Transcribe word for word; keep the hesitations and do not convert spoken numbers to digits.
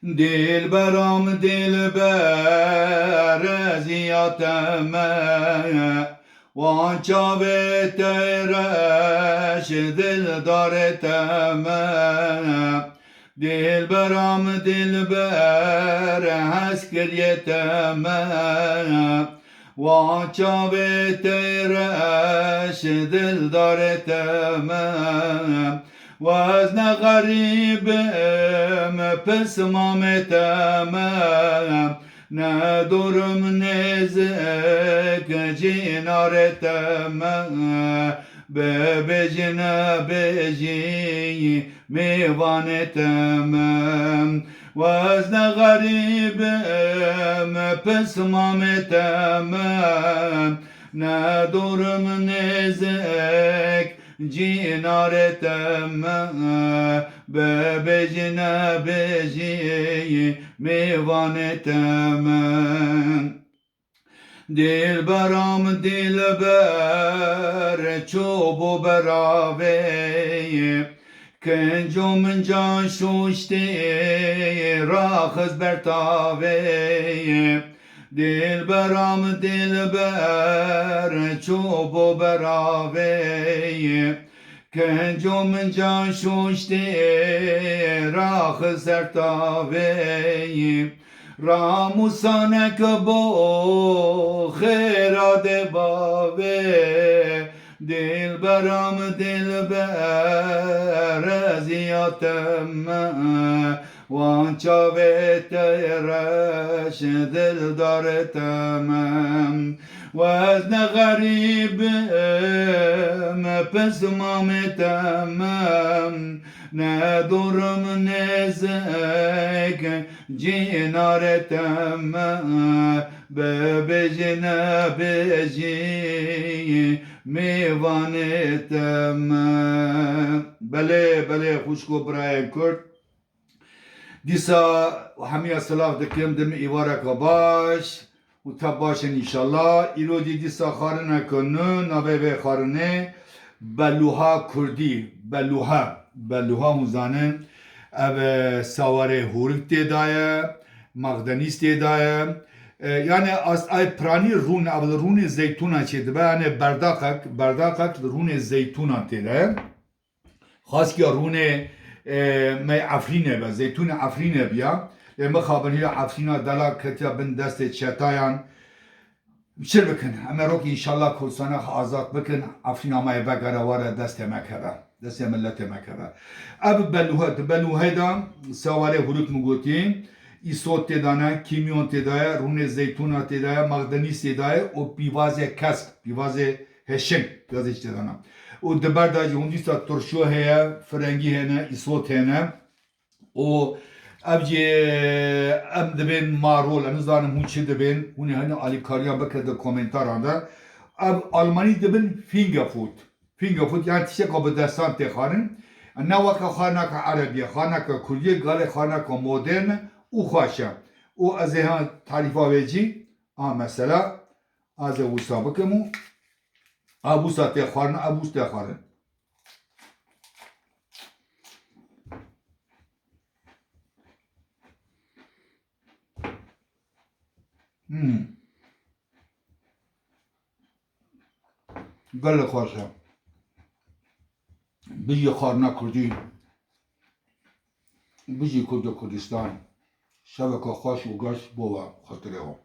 Dilberam dilber eziyate me, wan çavê te reş dildarê te me. Dilberam dilber hezkiriyê te me, wan çavê te reş dildarê te me. Wezne xerîb im, pismamê te me, ne dûr im nêzik cînarê te me, bibêjî nebêjî mêvanê te me. Wezne xerîb im, pismamê te me, ne dûr im nêzik cînarê te me, bibêjî nebêjî mêvanê te me. Dilberam dilber çûbû beravê, kinc û mincan şûştî raxist ber tavê. Dilberam dilber çûbû beravê, kinc û mincan şûştî raxist ser tavê. Ramûsanek bo xêra dê bavê, dilberam dilber eziyate me. Wan çavê te reş dildarê te me. Wezne xerîb im, pismamê te me, ne dûr im nêzik cînarê te me, bibêjî nebêjî mêvanê te me. Belê, belê, xwişk û birayên Kurd. Dîsa hemiya silav dikim, dim îvareka baş û te baş in înşallah. Îro jî dîsa xwarineke nû, navê vê xwarinê Beluha Kurdî, Beluha, Beluha hûn zanin, ev, e, sawarê hûrik tê de ye, mexdenîs tê de ye. E, yani as-, ay piranî rûn, ev li rûnê zeytûnan çê dibe, yani berdaqek, berdaqek li rûnê zeytûnan tê de ye. Xaskiya rûnê, e, me Efrînê be, zeytûnê Efrînê biya. Lê mixabin hîla Efrîna dela ketiya bin destê çetayan. Çi bikin? Em ê rokî înşallah Kurdistana xwe azad bikin. Efrîna me yê vegere were destê me keve. Destê miletê me keve. Ev beluhe, di beluhê de sawarê hûrik min gotî. Îsot tê de ne, kîmyon tê de ye, rûnê zeytûna tê de ye, mexdenîs tê de ye û pîvazê kesk, pîvazê hêşin, pîvazê jî tê de ne. Û di ber de jî hûn dîsa turşo heye, firengî hene, îsot hene. Û ev jî em dibên marol, em nizanim hûn çi dibên, hûn ê hene alîkariyan bikin di komentaran de. Ev almanî dibin Fingerfood. Fingerfood, yani tişteka bi destan tê xwarin. Ne weke xwarineke erebî ye, xwarineke kurdî ye, gelek xwarineke modern e û xweş e. Û ez ê ha tarîfa wê jî, a mesela, ez ê wisa bikim û a wisa tê xwarin, a wisa tê xwarin. Hmm. Gelek xweş e. Bijî xwarina kurdî. Bijî Kurd û Kurdistan. Şeveke xweş û geş bo we, xatirê we.